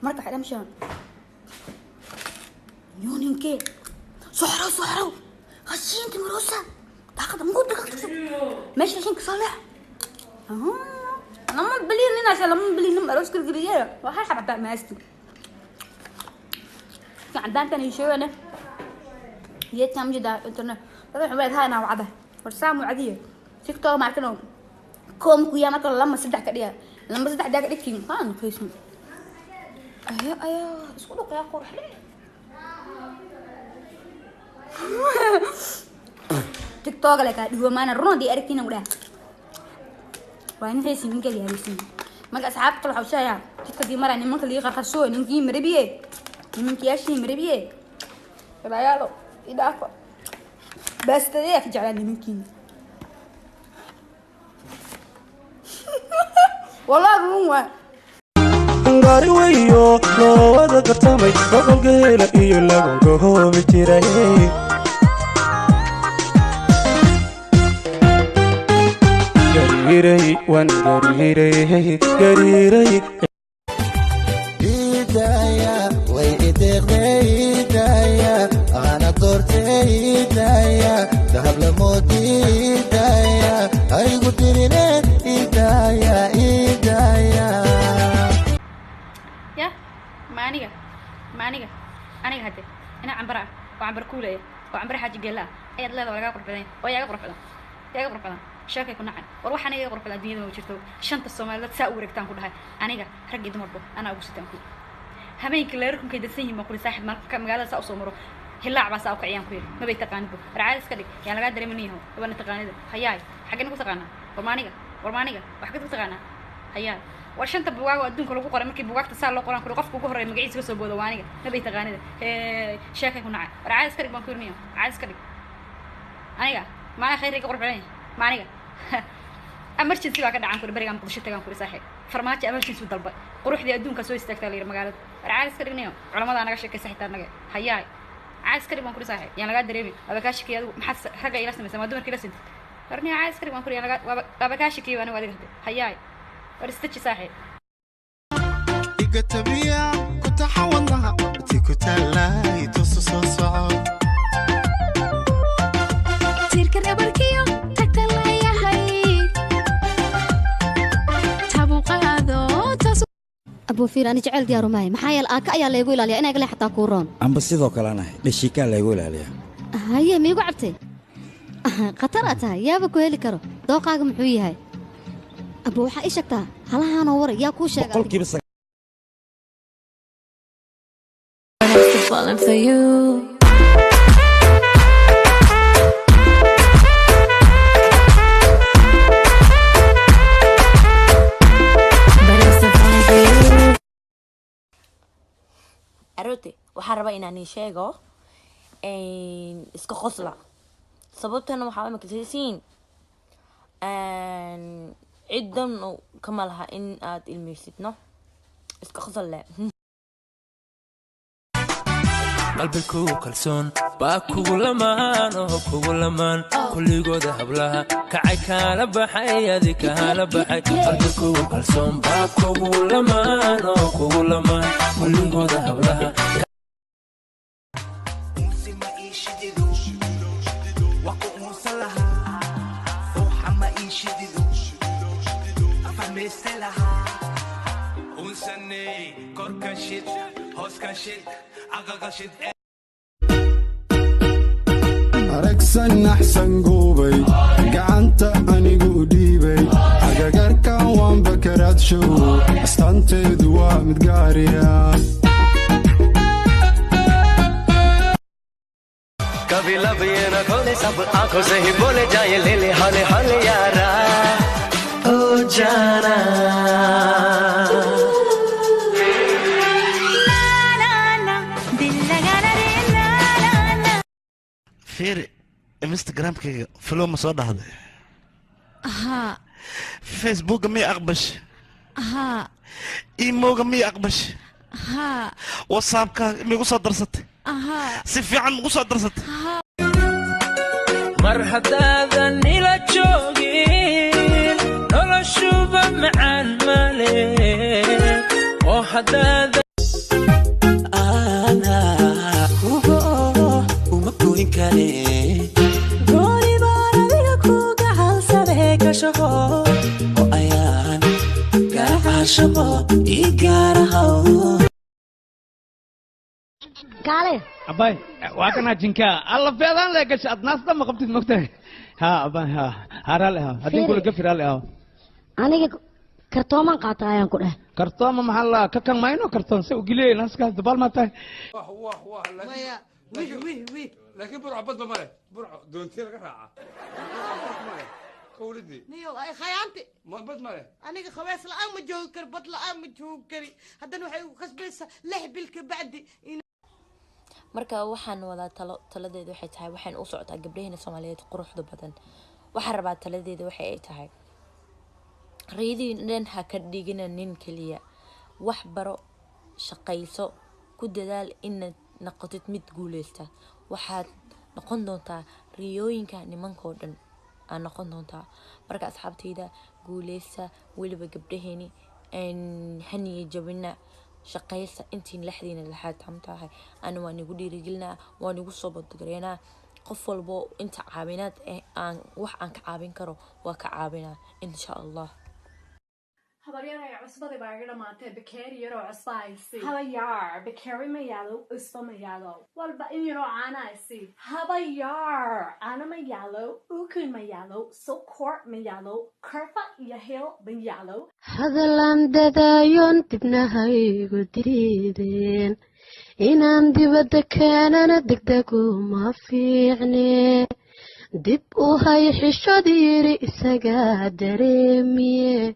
Marka waxay dhamashaan yuninkee soxrow soxrow qashinta marosa daaqada mugda ka meesha qashinka soo leex lama bilyan nin asha lama bilyan nin aroos kalgeliye waxay xabtaa maasti cadaantan ii sheegane geedkan ma internet dad waxay leedahay inaa wacda warsaam wacdiye TikTok ma arkano koom ku yaa marka lama saddex ka dhiga lama saddex daa ka dhigtiin qaan Facebook ayo ayo isku dhuqaya qurux leh TikTok la ka dhigo maana runtii aragtiin u dhaha waa in heesi ninka gaarsiin marka asxaabta waxa uu sheegaa jidka dii maraa nimanka lii qarqarsoo ninkii marabiye nimankiyaashii marabiye walaalayaalo idhaafo baastadee ka jeclaa nimankiina والله run waa gaari weyo loo wada tartamay boqolka hela iyo labanka hoobi jiray gariiray waan gariiray gariiray idaya way ideeqday idaya ana doortay idaya dahab lamoodi idaya haygu dirine idaya idaya ya ma aniga ma aniga aniga hadde ina cambara ah oo cambar kuulaya oo cambara xaaji geella ah ayaad leedahay waa lagaa qurux badan oo yaaga qurux badan yaaga qurux badan sheekay ku nacan war waxaan iga qurux badan adduunyada ma jirto shanta Soomaaliyeed saa u wareegtaan ku dhahay aniga rag iyo dumarba anaa ugu sitaan ku habeenkii leerkunkay dadsan yihiin baan kuli saaxiib marka magaalada saa u soo maro hillaac baa saa u kiciyaan ku yiri mabay taqaanidba war caadi iska dhig yaan lagaa dareemin yahow waana taqaanida hayaay xaggee ku taqaanaa war ma aniga war ma aniga wax ka taqaanaa hayaay war shanta buugaag oo adduunka lagu qoray markii buugaagta saa loo qoraan kuri qofka ugu horreeya magaciisa ka soo boodo waa aniga mabay taqaanida hee sheekay ku nacay war caadi iska dhig baan ku yiri caadi iska dhig aniga maana khayr iga qurux badan yahay ma aniga emergency baa ka dhacan kuri barigaan Muqdisho tagaan kuri saaxiib farmaajo emergency u dalbay quruxdii adduunka soo istaagtaa la yiri magaalada war caadi iska dhignayo culamada naga sheekaysa xitaa naga hayaay caadi iska dhig baan kuri saaxiib yaan lagaa dareemin waaba kaa shakiyay adigu maxaad ragga ila samaysaa waa dumarka ila sintid warniyo caadi iska dhig baan kuri yaan lagaa waaba kaa shakiyay anigu adiga hadde hayaay war istaji saaxiib igatabiya ku taxawadnaha ti ku taallay tusu soo soco tiirka dhabarkiyo tagta leeyahay tabuqaado taas abuu fiir ani jecel diyaaru maahay maxaa yeele aaka ayaa laygu ilaaliyaa inaa gale xataa kuu roon amba sidoo kalena dhashiikaa laygu ilaaliyaa haye miigu cabtay khatar aa tahay yaaba ku heli karo dooqaaga muxuu yahay abuu waxaa ii sheegtaa halahaanoo waray yaa kuu sheega boqolkiiba falling for you. But I'm still falling for you. Arote waxaan rabaa inaan ii sheego iska qosla sababtana waxaa imika siisiin ciddan kama laha in aad ilmeysid no iska qosol le qalbigu kalsoon baa kugu lamaan oo kugu lamaan kulligooda hablaha kacay kaala baxay adi kaala baxay qalbigu kalsoon baa kugu lamaan oo kugu lamaan kulligooda hablaha aragsan axsan guubay gacanta anigu dhiibay agagarkan waan bakaraad show astaanteedu waa mid gaariya कभी लब ये न खोले सब आंखों से ही बोले जाए ले ले हले हले यारा ओ जाना fiiri Instagram-kayga follow ma soo dhahday haa Facebook-ga miya aqbash haa email-ga miya aqbash haa WhatsApp-ka miigu soo darsatay haa si fiican magu soo darsatay mar haddaadan ila joogin noloshuba macaan male oo haddaadan arko oo ayaan gaar caashaqo ii gaarahow. Kaale. Abay, waa kana jinka alla feedaan le gasha adnaas dhan ma qabtid, mogtahay? Ha abay, ha haraale, ha haddii kula gafir hale ha. Aniga kartooman qaata ayaan ku dheh. Kartooma maxaa la ka kan mayno kartoon se ugiliyey naaskaas dabaal maa tahay. Maya, wih wih wih, laakiin Burco badba male. Burco doontiya laga raaca male kawladii. Niyow ay khayaanti. Bad male. Aniga khabees la'aan ma joogi kari, bad la'aan ma joogi kari. Haddana waxay igu khasbaysaa 6 bil ka bacdi in Marka waxaan wadaa talo. Taladeedu waxay tahay, waxaan u socotaa gabdhaheena Soomaaliyeed quruxda badan. Waxaan rabaa taladeeda waxay ay tahay, riyadiin dhan ha ka dhigina nin keliya. Wax baro, shaqayso, ku dadaal inaad noqotid mid guuleysta. Waxaad noqon doontaa riyooyinka nimankoo dhan aad noqon doontaa. Marka asxaabtayda, guuleysta, weliba gabdhaheeni haniya jabina, shaqaysta intiin lexdiina laxaad tam tahay. Ana waan igu dhiirigelinaa, waan igu soo badgareynaa. Qof walbo inta caawinaad eh aan wax aan ka caawin karo waa ka caawinaa, insha Allah. Habaryaraya, cusbadii baa iga dhamaatay, bakeeri yaroo cusba haysi. Habayaar, bakeeri ma yaalo, cusbo ma yaalo. Walba in yaroo caana isi. Habayaar, caano ma yaalo, ukun ma yaalo, sokor ma yaalo, karfa iyo heel ma yaalo. Hadalaan dadaayoon dibnahaygu diideen inaan dibadda keenana degdegu ma fiicne. Dib u hay xishod yiri isagaa dareemiye.